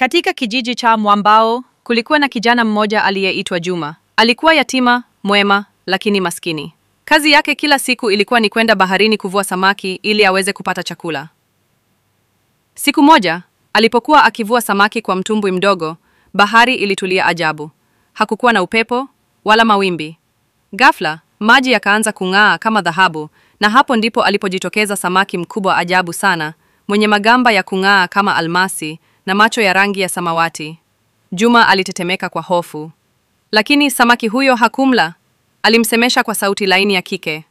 Katika kijiji cha Mwambao kulikuwa na kijana mmoja aliyeitwa Juma. Alikuwa yatima, mwema, lakini maskini. Kazi yake kila siku ilikuwa ni kwenda baharini kuvua samaki ili aweze kupata chakula. Siku moja, alipokuwa akivua samaki kwa mtumbwi mdogo, bahari ilitulia ajabu. Hakukuwa na upepo wala mawimbi. Ghafla, maji yakaanza kung'aa kama dhahabu, na hapo ndipo alipojitokeza samaki mkubwa ajabu sana, mwenye magamba ya kung'aa kama almasi na macho ya rangi ya samawati. Juma alitetemeka kwa hofu. Lakini samaki huyo hakumla. Alimsemesha kwa sauti laini ya kike.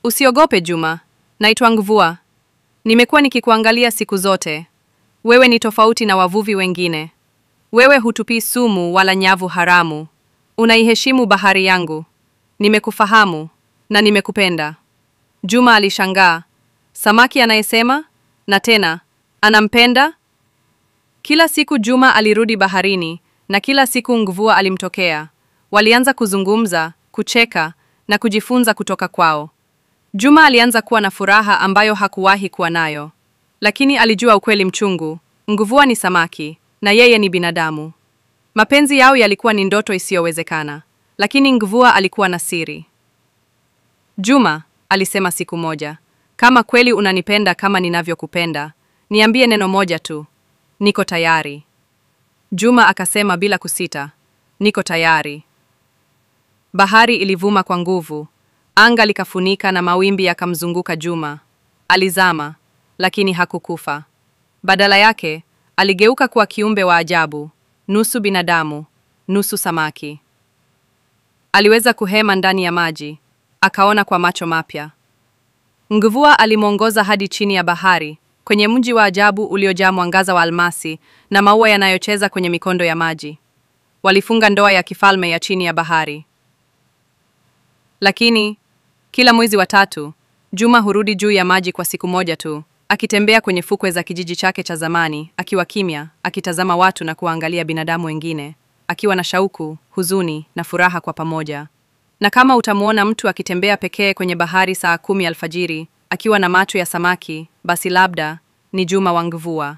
Usiogope Juma, naitwa Nguvua. Nimekuwa nikikuangalia siku zote. Wewe ni tofauti na wavuvi wengine. Wewe hutupii sumu wala nyavu haramu. Unaiheshimu bahari yangu. Nimekufahamu na nimekupenda. Juma alishangaa. Samaki anayesema na tena anampenda? Kila siku Juma alirudi baharini na kila siku Nguvua alimtokea. Walianza kuzungumza, kucheka na kujifunza kutoka kwao. Juma alianza kuwa na furaha ambayo hakuwahi kuwa nayo. Lakini alijua ukweli mchungu. Nguvua ni samaki na yeye ni binadamu. Mapenzi yao yalikuwa ni ndoto isiyowezekana. Lakini Nguvua alikuwa na siri. Juma, alisema siku moja, kama kweli unanipenda kama ninavyokupenda, niambie neno moja tu. Niko tayari. Juma akasema bila kusita, niko tayari. Bahari ilivuma kwa nguvu, anga likafunika na mawimbi yakamzunguka Juma. Alizama, lakini hakukufa. Badala yake, aligeuka kuwa kiumbe wa ajabu, nusu binadamu, nusu samaki. Aliweza kuhema ndani ya maji, akaona kwa macho mapya. Nguvua alimwongoza hadi chini ya bahari, kwenye mji wa ajabu uliojaa mwangaza wa almasi na maua yanayocheza kwenye mikondo ya maji. Walifunga ndoa ya kifalme ya chini ya bahari. Lakini kila mwezi wa tatu, Juma hurudi juu ya maji kwa siku moja tu, akitembea kwenye fukwe za kijiji chake cha zamani, akiwa kimya, akitazama watu na kuwaangalia binadamu wengine, akiwa na shauku, huzuni na furaha kwa pamoja. Na kama utamuona mtu akitembea pekee kwenye bahari saa 10 alfajiri, akiwa na macho ya samaki, basi labda ni Juma wa Nguvua.